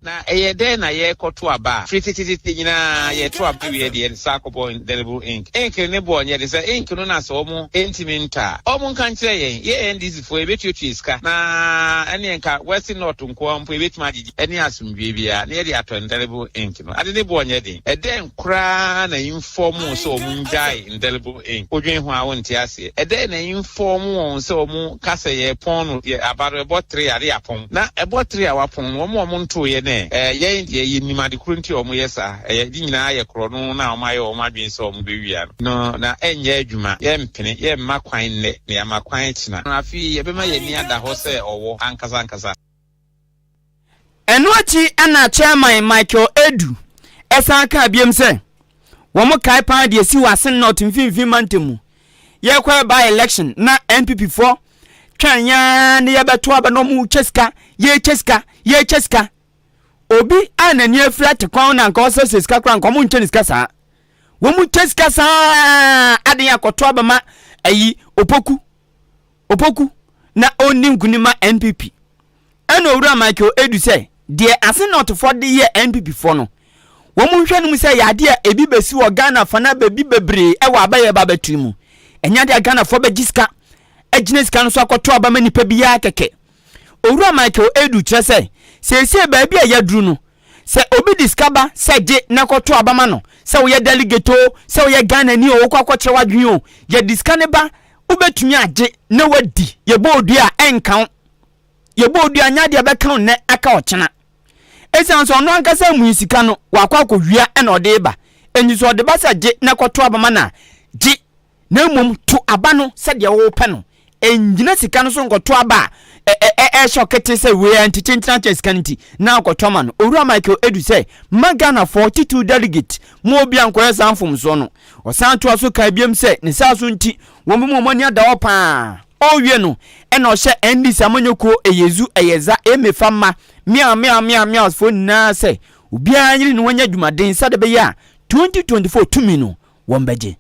Na ɛyɛ dɛn na yɛrekɔto aba a? Firi tetetete nyinaa yɛto aba wie de yɛn nsa akɔbɔ indelible ink. Ink no ne boɔ nyɛ de. Sɛ ink no na sɛ wɔn ntumi ntɔ a, wɔn nka nkyerɛ yɛn. Yɛn NDC foɔ yɛbɛtuatua sika na ɛneɛ nka Western North nko ara mpo yɛbɛtumi agyegye ɛne asomdwoeɛ biara na yɛde atɔ indelible ink no. Ade ne boɔ nyɛ den. Ɛdɛn koraa na inform wo sɛ wɔn ngyae indelible ink? Wodwen ho a wonte aseɛ. Ɛdɛn na inform wɔn sɛ wɔn ka sɛ yɛrepɔn no, yɛ aba no ɛbɔ tre a ne yɛapɔn. Na ɛbɔ tre a wɔapɔn no, wɔn a wɔntooeɛ no ɛ? Ɛɛ, yɛn deɛ, yɛnim ade korɔ nti a wɔyɛ saa. Ɛyɛ, ne nyinaa yɛ korɔno no a wɔayɛ wɔn adwene sɛ wɔbɛwia no. No, na ɛnyɛ adwuma. Yɛrempene, yɛremma kwan nnɛ, na yɛama kwan kyena. Afei yɛbɛma yɛn ani ada hɔ sɛ ɔwɔ ankasa ankasa. Ɛno akyi na Chairman Michael Adu san kaa biom sɛ, wɔn kae paa deɛ ɛsi wɔ Asin North mfimfini mantam mu. Yɛrekɔyɛ by election na NPP foɔ twɛn yɛn ne yɛbɛto aba na wɔn kyɛ sika, yɛkyɛ sika, yɛkyɛ sika. Obi a n'ani afira te kwan na nka ɔsɛsɛ sika koraa nka wɔn nkyɛ ne sika saa. Wɔn kyɛ sika saa aden akɔto aba ma ayi opoku. Opoku na ɔnni nkunim ma NPP. Ɛna Owura Michael Adu sɛ deɛ Asenɔtfoɔ de yɛ NPP foɔ no, wɔn nhwɛ no mu sɛ ɛyɛ adeɛ a ebi bɛsi wɔ Ghana fa na baabi bebree ɛwɔ aba yɛba abɛto mu. Ɛnyɛ adeɛ a Ghanafoɔ bɛgye sika agyina sika no so akɔto aba ma nipa biara kɛkɛ. Owura Michael Adu kyerɛ sɛ seesei baabi a yɛaduru no, Sɛ obi de sika ba sɛ gye na kɔto aba ma no, sɛ woyɛ delegate o, sɛ woyɛ Ghanani o, wokɔ akɔkyerɛ w'adwene o, yɛde sika no ba, wobɛtumi agye na wadi. Yɛbɔ odua a, ɛnka wo. Yɛbɔ odua nyɛ adeɛ a ɛbɛka wo nnɛ aka ɔkyena. Ɛsiane sɛ ɔno ankasa mmui sika no, wakɔ akɔwia na ɔde reba. Enti sɛ ɔde ba sɛ gye na kɔto aba ma no a, gye. Na mmom to aba no sɛdeɛ wopɛ no. Ɛnnyina sika no so nkɔto aba a. ɛhyɛ ɔkete sɛ wei a nti kyenkyena kyɛ sika no nti na akɔtɔ ama no. Owura Michael Edu sɛ mma Ghanafoɔ titiriw delegate mu obi ankɔyɛ saa mfomsoɔ no. Ɔsan toa so kae biom sɛ ne saa so nti wɔn bɛma wɔn ani ada hɔ paa. Ɔrewie no ɛna ɔhyɛ NDC amanyɔkuo Eyezu Eyeza Emefa mma meow meow meow meows foɔ nyinaa sɛ obiara nyere ne ho nyɛ adwumaden sɛdeɛ ɛbɛyɛ a 2024 tumi no wɔn bɛgye.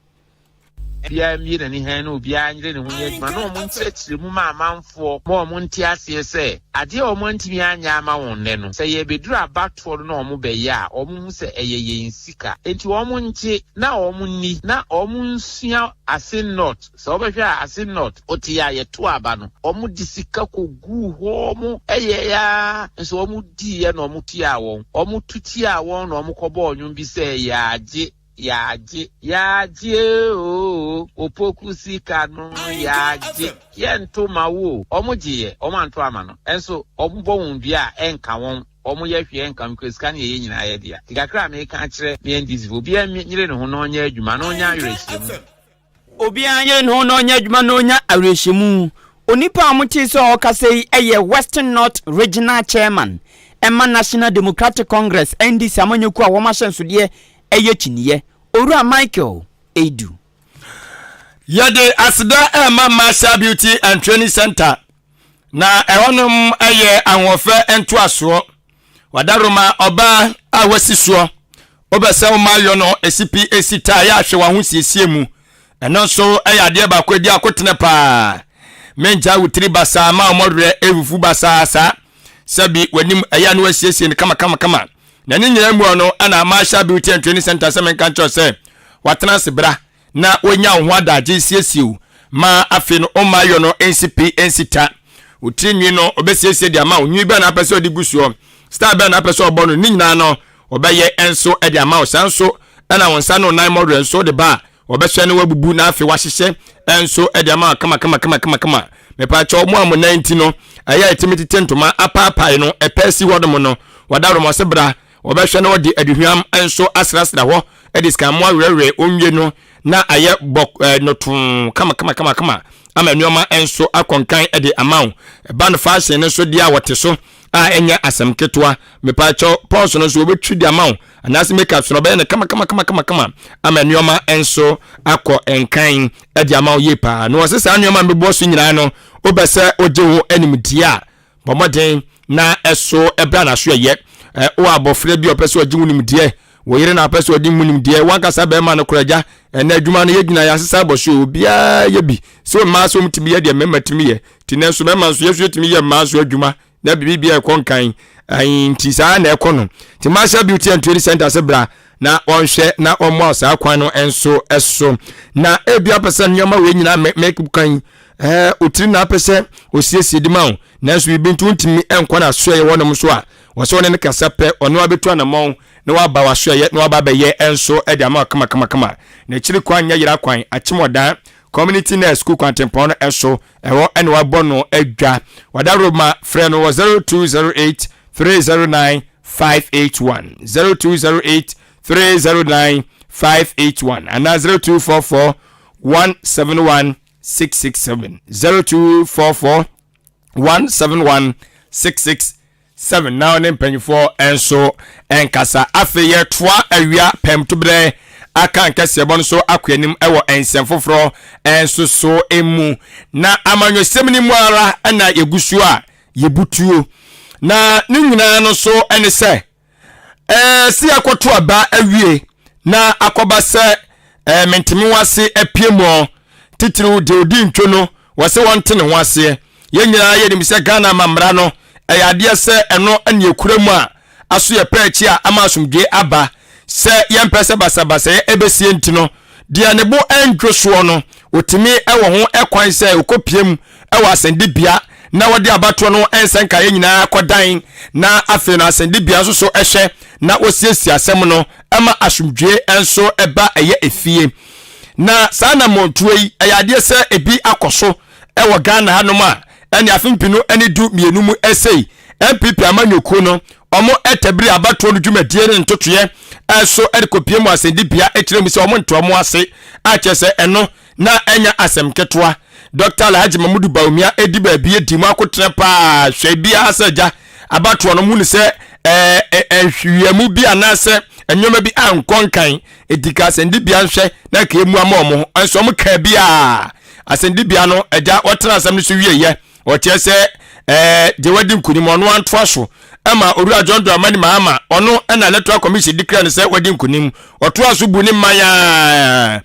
Obiara mmue n'ani hann na obiara nyere ne ho nyɛ adwuma na wɔn nkyerɛkyerɛ mu ma amanfoɔ ma wɔn nte aseɛ sɛ adeɛ a wɔn antumi anyɛ ama wɔn nnɛ no sɛ yɛrebɛduru abatoɔ no na wɔn bɛyɛ a wɔn hu sɛ ɛyɛ yɛn sika enti wɔn ngye na wɔn nni na wɔn nsua ase not sɛ wobɛhwɛ a ase not wote a yɛto aba no wɔn de sika kɔguu hɔ wɔn yɛɛ ara nso wɔn diiɛ na wɔn tuaa wɔn wɔn tu tiaa wɔn na wɔn kɔbɔɔ nnwom bi sɛ yɛagye Yɛagye, yɛagye oo, Opoku sika no yɛagye. Yɛnto ma wo o, wɔn gye yɛ, wɔn anto ama no. Nso wɔn bɔ wɔn dua a, ɛnka wɔn, wɔn yɛ hwee ɛnka wɔn, because sika no yɛ yɛn nyinaa yɛ dea. Nti kakra a meka akyerɛ me NDC foɔ, obiara nyere ne ho na ɔnyɛ adwuma na ɔnya awerɛhyɛmu. Obiara nyere ne ho na ɔnyɛ adwuma na ɔnya awerɛhyɛmu. Onipa a wɔtee sɛ ɔrekasa yi yɛ Western North Regional Chairman ma National Democratic Congress, NDC, amanyɔkuo a wɔn ahyɛnsodeɛ yɛ kyiniiɛ, Owura Michael Adu. Yɛde aseda rema Marshall Beauty and Training Center na ɛhɔnom yɛ ahoɔfɛ ntoasoɔ. Wadaroma ɔbaa a wasi soɔ wobɛ sɛ woma yɔ no esi pi esi ta yɛ ahwɛ w'ahosiesie mu ɛno nso ɛyɛ adeɛ baako edi akotene paa mengya wo tiri basaa ma wɔn werɛ efufu basaa saa sɛbi w'anim ɛyɛ ano asiesie no kama kama kama na ne nyinaa mu no ɛna Marshall Beauty and Training Center sɛ menka nkyerɛ sɛ watena ase bra na wonya wo ho adagye siesie wo ma afei no ɔmma yɔ no nsi pi nsi ta. Wo tiri nwi no ɔbɛsiesie de ama wo. Nwi bɛn na apɛ sɛ ɔde gu soɔ? Style bɛn na apɛ sɛ ɔbɔ no? Ne nyinaa no ɔbɛyɛ nso de ama wo. Saa nso ɛna wo nsa ne wo nan mmɔwerɛ nso de ba a ɔbɛhyɛ no wabubu na afei wahyehyɛ nso de ama wo kama kama kama kama kama. Mepaakyɛw mo a mo nan ti no ɛyɛ a ɛtumi tete ntoma apaapae no ɛpɛ si hɔ nom no wɔdaworo mo ase bra Wɔbɛhwɛ na wɔde aduhwam nso asrasra hɔ de sikammoa werɛwerɛ onwie no na ayɛ bɔ eh, nɔtoo kama kama kama kama ama nneɛma nso akɔnkan de ama wo. Ɛba no fashion no nso deɛ a wɔte so a ɛnyɛ asɛm ketewa. Mepaakyɛw pɔs no nso wɔbɛtwi de ama wo anaasɛ makeup so no ɔbɛyɛ no kama kama kama kama kama ama nneɛma nso akɔ nkan de ama wo yie paa. Na wɔsɛ saa nneɛma mbɛbɔ so nyinaa no wobɛ sɛ wogye wo animdeɛ a Bɔ mmɔden na ɛso bra n'aso ɛyɛ. Wɔ abɔfra bi a ɔpɛ sɛ ɔgye wo nimdeɛ, wo yere na ɔpɛ sɛ ɔde mu nimdeɛ, wankasa bɛrima no kora agya, ɛnɛ adwuma no yɛgyina yɛasesa abɔ so, obiara yɛ bi. Sɛ mmaa sɛ wɔtumi yɛ deɛ mmarima tumi yɛ, nti nanso mmarima nso yɛso yɛtumi yɛ mmaa nso adwuma na biribi bi ɛkɔ nkan. Nti saa na ɛkɔ no. Nti Marshall Beauty and Training Center sɛ bra na wɔnhwɛ na wɔmmoa saa kwan no nso so. Na ebi apɛ sɛ nneɛma wei nyinaa mɛkan ɛɛ otiri na apɛ sɛ osiesie de ma wo nanso biribi nti wontumi nkɔ n'asoɛeɛ hɔnom so a wɔsɛ wɔne no kasa pɛ ɔno abɛtu anamɔn na waba w'asoɛeɛ na waba abɛyɛ nso de ama wo kamakamakama n'akyiri kwan nyɛ yera kwan akyemɔdan community nurse school kwantempɔn no ɛso ɛhɔ ɛna wabɔ no adwa wadaroma frɛ no wɔ 0208 309 581 0208 309 581 anaa 0244 171 667 0244 171 667 na ɔne mpanyinfoɔ nso nkasa. Afei yɛtoa awia pɛmtoberɛ aka nkɛseɛbɔ no so akɔ anim wɔ nsɛm foforɔ nso so mu. Na amanyɔsɛm no mu ara na yɛgu so a yɛbutuo. Na ne nyinaa no so ne sɛ Ɛɛ sɛ yɛakɔto aba awie na akɔba sɛ ɛɛ menteme ho ase apue mu ɔ titiriw deɛ ɔdi ntwo no wɔ sɛ wɔnte ne ho aseɛ. Yɛn nyinaa yɛnim sɛ Ghana amammara no ɛyɛ adeɛ sɛ ɛno ne ɛkura mu a aso yɛ pɛ akyi a ama asomdwoeɛ aba. Sɛ yɛmpɛ sɛ basabasayɛ ɛbɛsie nti no deɛ ne bo ɛndwo soɔ no ɔtumi wɔ ho kwan sɛ ɔkɔpie mu wɔ asɛnnibea na wɔde abatoɔ no nsɛnkaeɛ nyinaa kɔdan na afei no asɛnnibea nso so hwɛ na wɔsiesie asɛm no ma asomdwoeɛ nso ba ɛyɛ efie. Na saa anammɔntuo yi ɛyɛ adeɛ sɛ ebi akɔ so wɔ Ghana hanom a ɛne afe mpenu ne du mmienu mu ɛsei NPP amanyɔkuo no wɔn ɛtabiri abatoɔ no dwumadie ne ntotoeɛ ɛso de kɔpie mu asɛnnibea kyerɛ mu sɛ wɔn nte wɔn ase a kyerɛ sɛ ɛno na ɛnyɛ asɛm ketewa. Dɔkta Alhaji Mamudu Bawumia edi baabi edi mu akotene paa hwɛ biara sɛ agya abatoɔ no mu ne sɛ ɛɛ nhwiamu bi anaasɛ nneɛma bi ankɔ nkan edi ka asɛndibea nhwɛ na nka emu ama wɔn nso wɔn kaa bi a asɛndibea no agya wɔtena asɛm no so wieɛ Ɔkyerɛ sɛ ɛɛ deɛ wadi nkunim ɔno antoa so ɛma Owura John Dramani Mahama ɔno ɛna Electoral Commission declare no sɛ wadi nkunim. Ɔtoa so bu ne mman a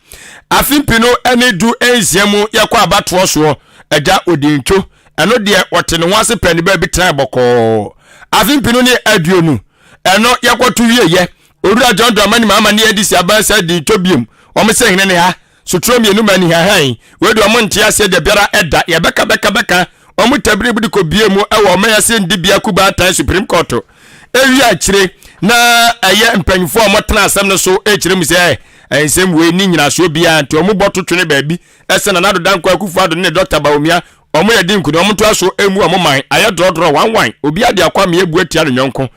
afe mpinu ɛne du nsia mu yɛkɔ abatoɔ soɔ agya odi ntwo ɛno deɛ ɔte ne ho ase pɛ ne baabi tena bɔkɔɔ. Afe mpinu ne aduonu ɛno yɛkɔto wieyɛ Owura John Dramani Mahama ne NDC aban sɛ di ntwo biom wɔn sɛ hene ne ha Sotro mienu ma anihahan. Wei deɛ ɔmo nte aseɛ da biara da. Yɛbɛka bɛka bɛka. Ɔmo tabiri de kɔ bie mu wɔ ɔman ase ndibea kubaatan Supreme Court. Ewie akyire na ɛyɛ mpanyinfoɔ a ɔmo tena asɛm no so ɛkyerɛ mu sɛ nsɛm wei ni nyinasoɔ biara nti ɔmo bɔ to twene baabi ɛsɛ Nana Addo Dankwa Akufo Addo ne Dr. Bawumia Ɔmo yɛ den nkunim, ɔmo ntoa so mmu ɔmo man, ayɛ drɔdrɔ, wanwan, obiara de akwamee abu atia ne yɔnko.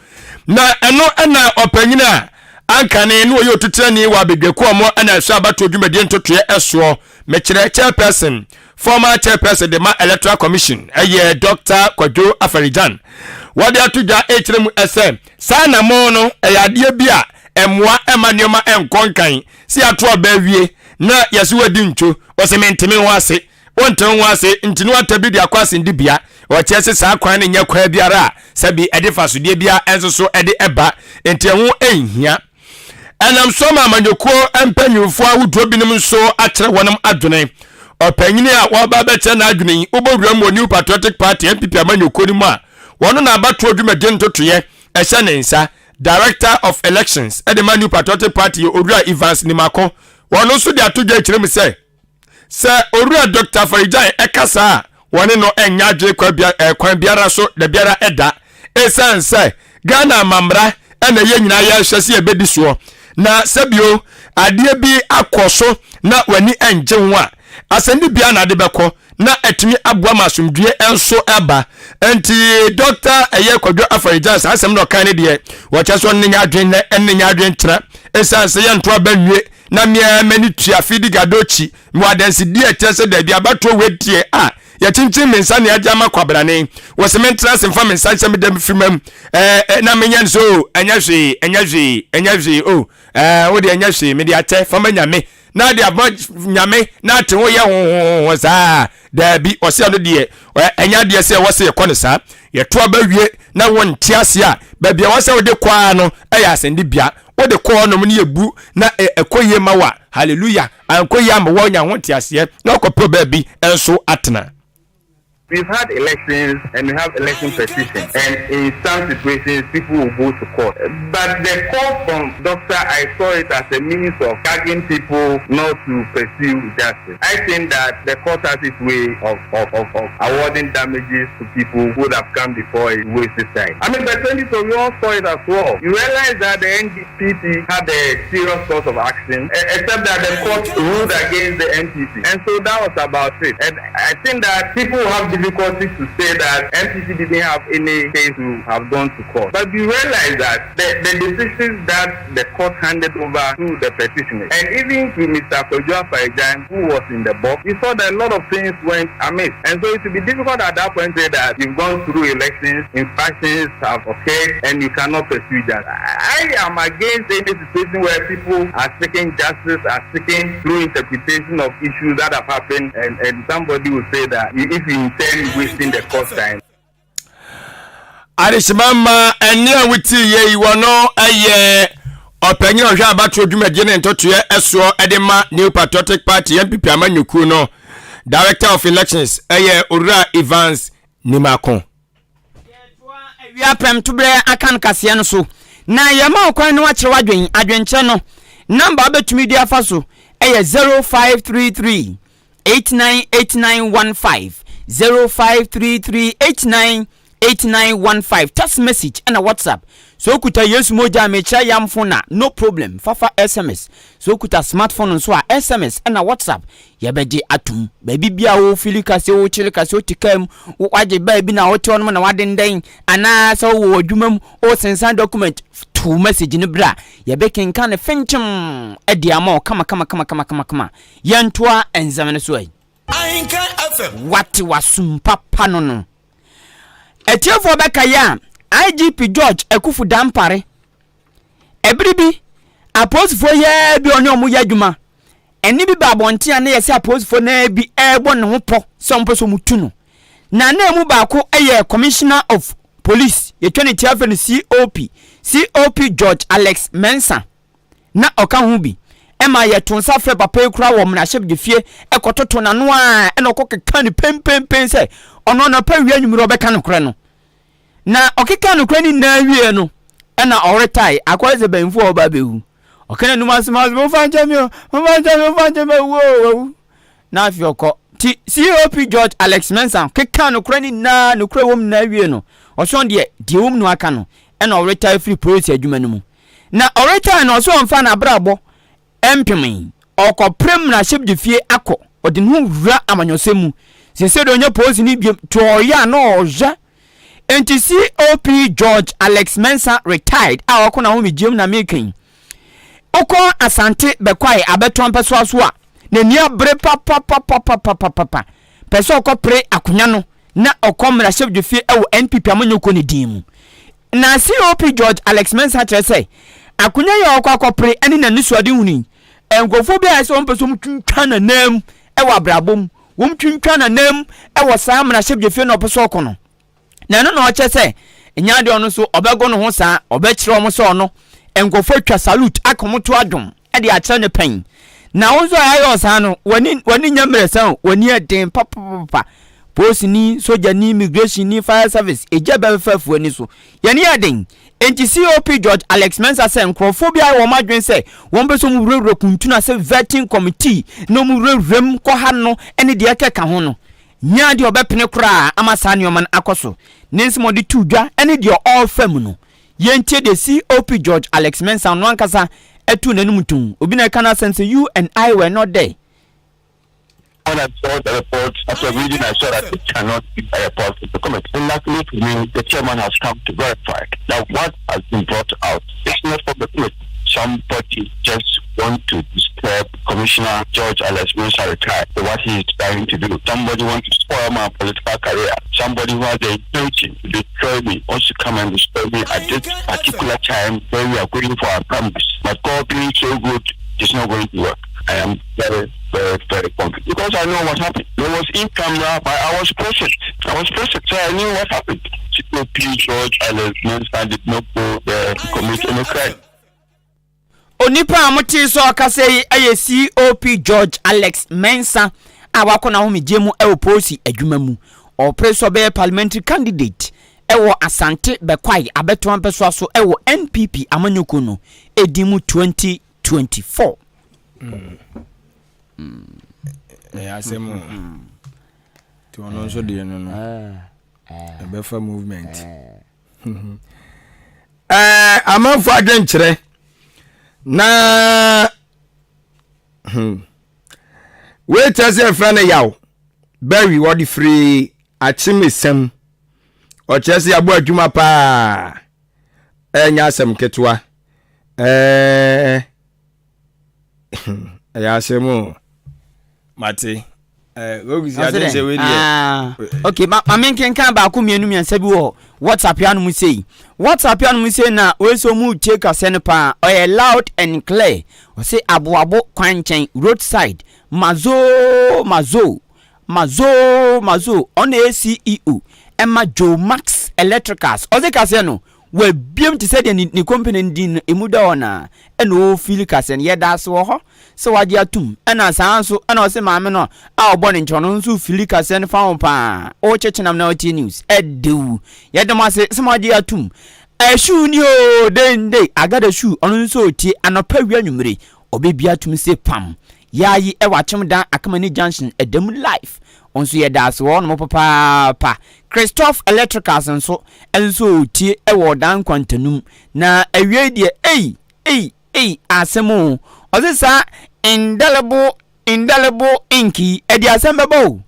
Na ɛno na ɔpanyin a ankane na ɔyɛ otutrani wɔ abadwakuo a ɔmo na ɛhwɛ abatoɔ dwumadie ntotoeɛ soɔ, mekyerɛ chairperson, former chairperson de ma Electoral Commission, ɛyɛ Dɔkta Kwadwo Afari-Gyan. Wɔde ato dwa ɛrekyerɛ mu sɛ saa anamɔn no ɛyɛ adeɛ bi a ɛmmoa ɛmma nneɛma ɛnkɔ nkan, sɛ yɛato aba awie na yɛse wadi ntwo, ɔse mente me ho ase, Wonte wo ho ase nti na woata bi de akɔ asendibea. Ɔkyerɛ sɛ saa kwan no nyɛ kwan biara a sɛbi ɛde fasodeɛ biara nso so ɛde ɛba, nti ɛho nhia. Ɛnam so ama amanyɔkuo mpanyinfoɔ ahodoɔ binom nso akyerɛ wɔnom adwene. Ɔpanyini a wɔaba abɛkyerɛ n'adwene yi, wobɔ wuram wɔ New Patriotic Party, NPP, amanyɔkuo no mu a, wɔno na abatoɔ dwumadie ntotoeɛ ɛhyɛ ne nsa. Director of Elections de ma New Patriotic Party yɛ Owura Evans Nimako. Wɔno nso de ato dwa akyerɛ mu sɛ, Sɛ Owura Dɔkta Afari-Gyan ka saa a, wɔne no nyɛ adwene kwa bia, eh, kwan biara so da biara da. Esiane sɛ Ghana amammra na yɛn nyinaa yɛhwɛ sɛ yɛbɛdi soɔ, na sɛbio adeɛ bi akɔ so na w'ani ngye ho a, asɛnnibea na ade bɛkɔ na atumi aboa ma asomdwie nso aba. Nti Dɔkta ɛyɛ Kwadwo Afari-Gyan saa asɛm na ɔkan no deɛ, wɔkyɛ sɛ ɔne no nyɛ adwene nnɛ, ɛne no nyɛ adwene kyena. Esiane sɛ yɛnto aba nwie na me ara m'ani tua Fidi Gadochi mewɔ adansedie a ɛkyerɛ sɛ daabi abatoɔ wei deɛ a yɛkyinkyin me nsa ne agye ama kwabrane wɔ se mentena ase mfa me nsa nhyɛ me dɛm firima mu ɛɛ na menyɛ no sɛ o ɛnyɛ hwee ɛnyɛ hwee ɛnyɛ hwee o ɛɛ wo deɛ ɛnyɛ hwee mede akyɛ fa ma nyame na de ama nyame na ate ho yɛ hohoho saa daabi ɔsɛ ɛno deɛ ɛnyɛ adeɛ sɛ ɛwɔ sɛ yɛkɔ no saa yɛto aba wie na wɔnte ase a baabi a wɔsɛ wode kɔ ara no ɛyɛ asɛndibea Wode kɔ hɔnom ne yɛbu na ɛkɔ yie ma wo a, hallelujah, ankɔ yie amma woanya ho nteaseɛ na woakɔpɛ baabi nso atena. We've had elections and we have election petitions and in some situations people will go to court but the call from doctor I saw it as a means of tagging people not to pursue justice. I think that the court has its way of of of of awarding damages to people who would have come before it wasted time. I mean, but 20 so we all saw it as well. You realize that the NDPP had a serious course of action, except that the court ruled against the NPP. And so that was about it. And I think that people have difficulty to say that NPP didn't have any case to have gone to court. But you realize that the, the decisions that the court handed over to the petitioners, and even to Mr. Kwadwo Afari-Gyan, who was in the box, you saw that a lot of things went amiss. And so it would be difficult at that point to say that you've gone through elections, infractions have occurred, and you cannot pursue that. I am against any situation where people are seeking justice, are seeking through interpretation of issues that have happened, and, and somebody will say that if you intend wasting the court time. Adehyema mma ɛnne a wotie yɛ yi wɔ no yɛ ɔpanyin a ɔhwɛ abatoɔ dwumadie ne ntotoeɛ ɛsoɔ de ma New Patriotic Party NPP amanyɔkuo no Director of Elections ɛyɛ Owura Evans Nimako. Yɛtoa awia prɛmtoberɛ akan kaseɛ no so na yɛma wo kwan na woakyerɛ w'adwen. Adwenkyerɛ no namba a wobɛtumi de afa so yɛ 0533 898915 0533 898915 text message ɛna whatsapp sɛ okuta yesu mogya a mekyerɛ yam phone a no problem fafa sms sɛ okuta smartphone nso a sms ɛna whatsapp yɛbɛgye atom baabi bia wo fili kase wo kyere kase wote kaa mu wagye baabi na wote hɔ nom na wadendɛn anaa sɛ wowɔ adwuma mu wosensan document to message no berɛ a yɛbɛkenkan no fenkyem de ama wo kama kama kama kama kama kama Yɛntoa nsɛm no so ɛ. Ahenkan FM. Wate w'asom papa no no. Atiefoɔ bɛkae a, IGP George Akuffo Dampare, ɛbere bi, apolisifoɔ yi ara bi a ɔne wɔn yɛ adwuma, ɛnne bi ba abɔnten a na yɛsɛ apolisifoɔ no ara bi rebɔ ne ho pɔ sɛ wɔpɛ sɛ wɔtu no. Na na emu baako yɛ Commissioner of Police, yɛtwa ne ti afrɛ no COP, COP George Alex Mensah. Na ɔka ho bi. Ɛma yɛto nsa frɛ papa yi koraa wɔ mmarahyɛbadwafie kɔtoto n'ano a ɛna ɔkɔkeka no pempenpen sɛ ɔno anɔpa awia anwummere ɔbɛka nokorɛ no. Na ɔkeka nokorɛ no nyinaa wie no ɛna ɔretae akɔyɛ sɛ banyimfoɔ a ɔba abɛwu. Ɔka n'anum asɛm a ɔsɛ momfa nkyɛ me o, momfa nkyɛ me, momfa nkyɛ me, awu o, wawu. Na afei ɔkɔ. Nti COP George Alex Mensah keka nokorɛ no nyinaa, nokorɛ wɔ mu nyinaa wie no, ɔsɛ ɔno deɛ, deɛ ɛwɔ mu no aka no, ɛna ɔretae firi polisi adwuma no mu. Na ɔretae no ɔsɛ ɔmfa n'abrabɔ mpem yi, ɔrekɔpere mmarahyɛbdwafie akɔ, ɔde ne ho wura amanyɔsɛm mu. Seesei deɛ ɔnyɛ polisini biom, nti ɔreyɛ a na ɔreyɛ. Enti COP George Alex Mensah retired a ɔkɔ n'ahomegyeɛ mu na meka yi. Wokɔ Asante Bɛkwae abɛtoa mpɛsoa so a, n'ani abere papapapapapapa. Pɛ sɛ ɔkɔpere akonya no na ɔkɔ mmarahyɛbdwafie wɔ NPP amanyɔkuo no din mu. Na COP George Alex Mensah kyerɛ sɛ akonya yi a ɔkɔ akɔpere ne n'anisoadehunu yi, nkurɔfoɔ bi a ɛsɛ wɔn pɛ sɛ wɔtwintwan n'anam wɔ abrabɔ mu, wɔtwintwan n'anam wɔ saa mmarahyɛbdwafie no a ɔpɛ sɛ ɔkɔ no. Na ɛno na ɔkyerɛ sɛ ɛnyɛ adeɛ ɔno nso ɔbɛgo ne ho saa, ɔbɛkyerɛ wɔn sɛ ɔno nkurɔfoɔ atwa salute aka wɔn to adwom de akyerɛ ne pɛn. Na wo nso a ɛyɛ ɔsaa no, w'ani w'ani nyɛ mmerɛ sɛ w'ani yɛ den papapapa. Polisini, sogyani, immigration fire service, egya bɛfefa afu ani so. Yɛn ani yɛ den. Enti COP George Alex Mensah sɛ nkurɔfoɔ bi ayɛ wɔn adwene sɛ wɔn pɛ sɛ wɔn wurawura kuntunu ase vetting committee na wɔn wurawura mu kɔ ha no ne deɛ ɛkeka ho no. Nyɛ adeɛ a ɔbɛpene koraa ama saa nneɛma no akɔ so. Ne nsɛm a ɔde too dwa ne deɛ ɔrefa mu no, yɛntie deɛ COP George Alex Mensah ɔno ankasa too n'anom toom. Obi na ɛka n'asɛm sɛ You and I were not there. When I saw the report, after reading, I saw that it cannot be a report of the committee. And luckily for me, the chairman has come to verify that what has been brought out is not from the committee. Somebody just want to disturb Commissioner George Alex Mensah retired for what he is trying to do. Somebody wants to spoil my political career. Somebody who has the intention to destroy me wants to come and destroy me at this particular time where we are going for our promise. But God being so good, it's not going to work. I am very, very, very confident because I know what happened. There was in camera, but I was present. I was present, so I knew what happened. COP George Alex Mensah did not go there to commit any crime. Onipa a motee sɛ ɔkasa yi yɛ COP George Alex Mensah a wakɔ n'ahomegyeɛ mu wɔ polisi adwuma mu. Ɔrepere sɛ ɔbɛyɛ parliamentary candidate wɔ Asante Bɛkwae abɛtoa mpɛsoa so wɔ NPP amanyɔkuo no din mu 2024. Ɛyɛ asɛm o. Nti ɔno nso deɛ no no ɛbɛfa movement. Ɛɛ amanfo adwenkyerɛ na hmm wei kyerɛ sɛ yɛfrɛ no yaw berry wɔde firi akyemesɛm ɔkyerɛ sɛ yɛabɔ adwuma paa ɛnyɛ asɛm ketewa ɛɛ ɛyɛ asɛm o mate Ah, ok ma ma menkenkan baako mmienu mmiɛnsa bi wɔ whatsapp anom sei whatsapp anom sei na wei sɛ ɔmu tie kasɛ no paa ɔyɛ loud and clear ɔse aboabo kwan nkyɛn roadside mazo mazo mazo mazo ɔna ɛyɛ ceo ɛma joe max electricals ɔse kasɛ no Wabiem te sɛ deɛ ne ne company no din no emu da hɔ naa ɛna ɔrefili ka sɛ no yɛda ase wɔ hɔ sɛ wagye atum ɛna saa nso ɛna ɔse maame no a ɔbɔ ne nkyɛn no nso fili ka sɛ no fa ho paa ɔrekyekyenam na ɔtie news ɛdew yɛda mo ase sɛ moagye atum ɛhyew ni o dende agada shoe ɔno nso ɔtie anɔpa wia nwummere ɔbɛbi atum se pam yaayi ɛwɔ akyem dan akamani junction ɛda mu life ɔnso yɛda ase wɔ hɔ nom papaapa Christoph Electricals nso nso ɔretie wɔ ɔdan nkwantanum na awiei deɛ ei ei ei asɛm o ɔse saa indelible indelible ink yi ɛde asɛm bɛba o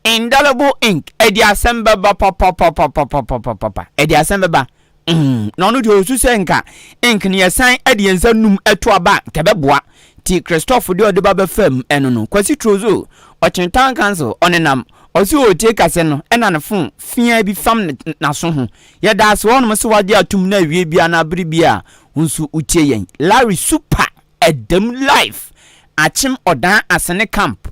indelible ink ɛde asɛm bɛba papapapapapapapa ɛde asɛm bɛba mm na ɔno deɛ ɔsu sɛ nka ink no yɛsan ɛde yɛn nsa num ɛto aba nka ɛbɛboa ti Christoph deɛ ɔde ba bɛfam ɛno no Kwasi Trozo. Ɔkyene Town Council ɔnenam ɔse ɔretie kasɛ no ɛna ne phone feaa bi fam n'aso ho. Yɛda ase hɔnom sɛ wagye atom na awie biara anaa bere biara a wo nso wotie yɛn. Larry Super ɛdam live Akyem Ɔdan Asene Camp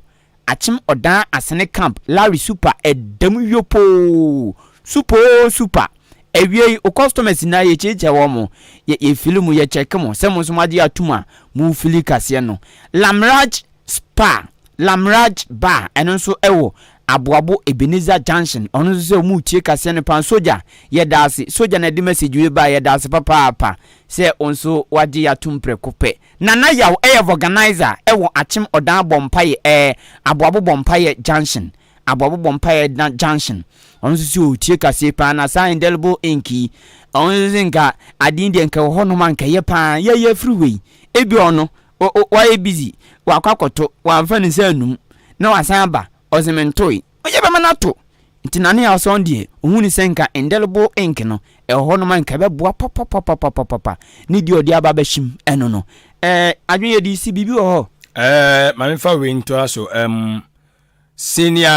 Akyem Ɔdan Asene Camp Larry Super ɛdam yopoo Supoo Super Awiei wo customers nyinaa yɛkyiakyia wɔn mo yɛ yɛfili mo yɛ check mo sɛ mo nso moagye atom a mo fili kaseɛ no Lamraj Spa, Lamraj Bar, ɛno nso ɛwɔ Aboabo Ebenezer Junction, ɔno nso sɛ ɔmo retie kaseɛ no paa. Sogya, yɛda ase. Sogya na ɛde message wei baeɛ, yɛda ase papaapa sɛ wo nso wagye yɛ atom prɛko pɛ. Nana Yaw ɛyɛ vɔganizer ɛwɔ Akyem Ɔdan Bɔ Mpaeɛ ɛɛ Aboabo Bɔ Mpaeɛ Junction, Aboabo Bɔ Mpaeɛ na Junction, ɔno nso sɛ ɔretie kaseɛ paa na saa indelible ink yi, ɔno nso sɛ nka adeɛ yi deɛ nka ɛwɔ hɔnom a nka ɛyɛ paa, yɛyɛ afiri wei, ebia ɔno wayɛ busy, wakɔ akɔto, wamfa ne nsa anum, na wasan aba, ɔse mentoe. Ɔyɛ bɛma no ato. Nti Nane Awson deɛ, ɔhu ne sɛ nka indelible ink no, ɛwɔ hɔ nom a nka ɛbɛboa papapapapapa. Ne deɛ ɔde aba abɛhyem ɛno no. Ɛɛ, adwene yɛde si biribi wɔ hɔ? Ɛɛ, ma memfa wei ntoa so. Um, senior.